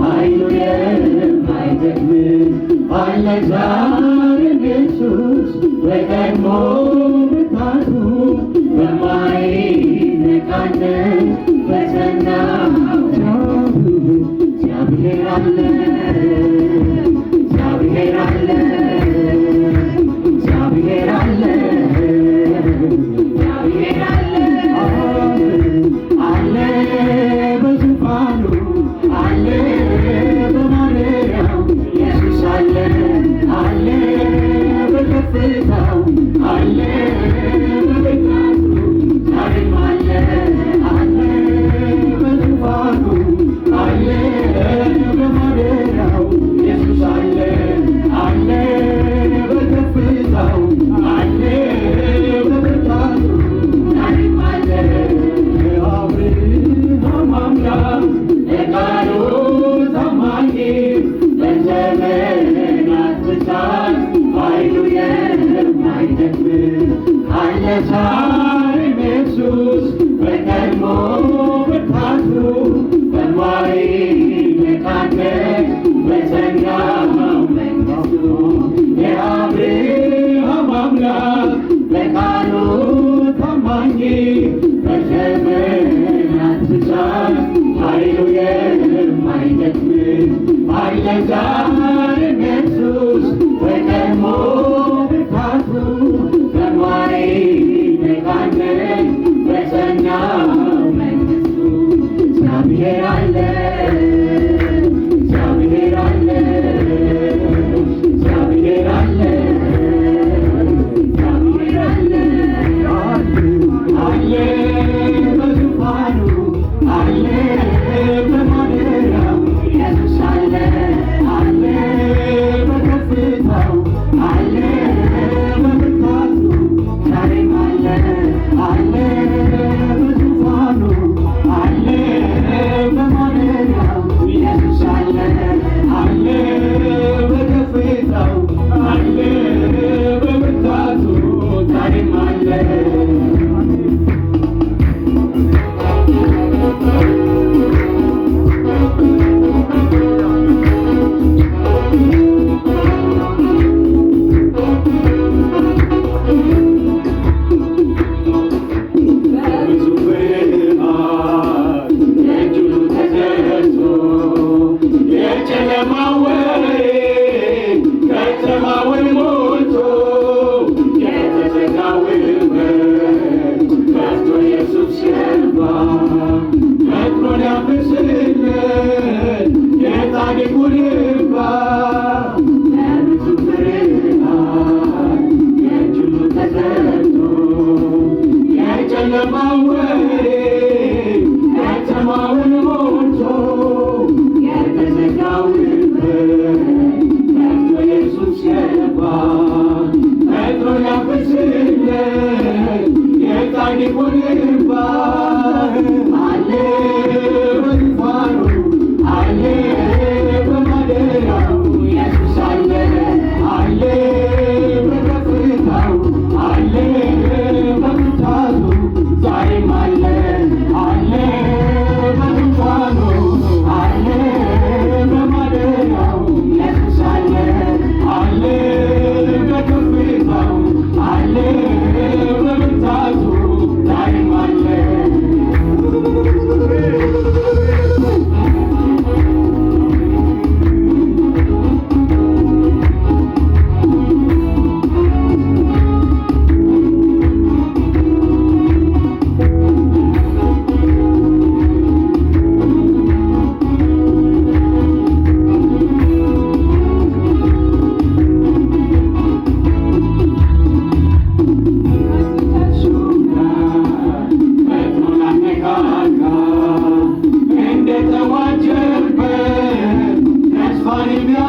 ኃይሉ የማይደክም አለ ዛሬም ኢየሱስ በቀድሞ ብርታቱ በማይነቃነቅ በጸናው እግዚአብሔር አለ፣ እግዚአብሔር አለ፣ እግዚአብሔር አለ፣ እግዚአብሔር አለ፣ አለ በዙፋኑ፣ አለ በማደሪያው፣ ኢየሱስ አለ፣ አለ በከፍታው፣ አለ በብርታቱ፣ ዛሬም አለ፣ አለ በዙፋኑ፣ አለ በማደሪያው፣ ኢየሱስ አለ፣ አለ በከፍታው፣ አለ በብርታቱ፣ ዛሬም አለ። የአብርሃም አምላክ ለቃሉ ታማኝ፣ በዘመናት ብዛት ኃይሉ የማይደክም አለ ዛሬም ኢየሱስ በቀድሞ ብርታቱ በማይነቃነቅ በጸናው መንግሥቱ። የአብርሃም አምላክ በቃሉ ታማኝ፣ በዘመናት ብዛት ኃይሉ የማይደክም አለ ዛሬም ኢየሱስ በቀድሞ ብርታቱ በማይነቃነቅ በጸናው መንግሥቱ። እግዚአብሔር አለ፣ እግዚአብሔር አለ፣ እግዚአብሔር አለ፣ እግዚአብሔር አለ፣ አለ በዙፋኑ፣ አለ በማደሪያው፣ ኢየሱስ አለ፣ አለ በከፍታው፣ አለ በብርታቱ፣ ዛሬም አለ፣ አለ በዙፋኑ፣ አለ በማደሪያው፣ ኢየሱስ አለ፣ አለ በከፍታው፣ አለ በብርታቱ፣ ዛሬም አለ። በብዙ ፍርሃት ደጁ ተዘግቶ፣ የጨለማው ወሬ ከተማውን ሞልቶ፣ የተዘጋውን በር ከፍቶ ኢየሱስ ገባ፣ ፈጥኖ ሊያብስልን የጻድቁን እንባ። በብዙ ፍርሃት ደጁ ተዘግቶ፣ የጨለማው ወሬ ከተማውን ሞልቶ፣ የተዘጋውን በር ከፍቶ ኢየሱስ ገባ፣ ፈጥኖ ሊያብስልን የጻድቁን እንባ። አለ በዙፋኑ፣ አለ በማደሪያው፣ ኢየሱስ አለ፣ አለ በከፍታው፣ አለ በብርታቱ፣ ዛሬም አለ፣ አለ በዙፋኑ፣ አለ በማደሪያው፣ ኢየሱስ አለ፣ አለ በከፍታው፣ አለ በብርታቱ፣ ዛሬም አለ። እንደተዋጀበት ተስፋን የሚያ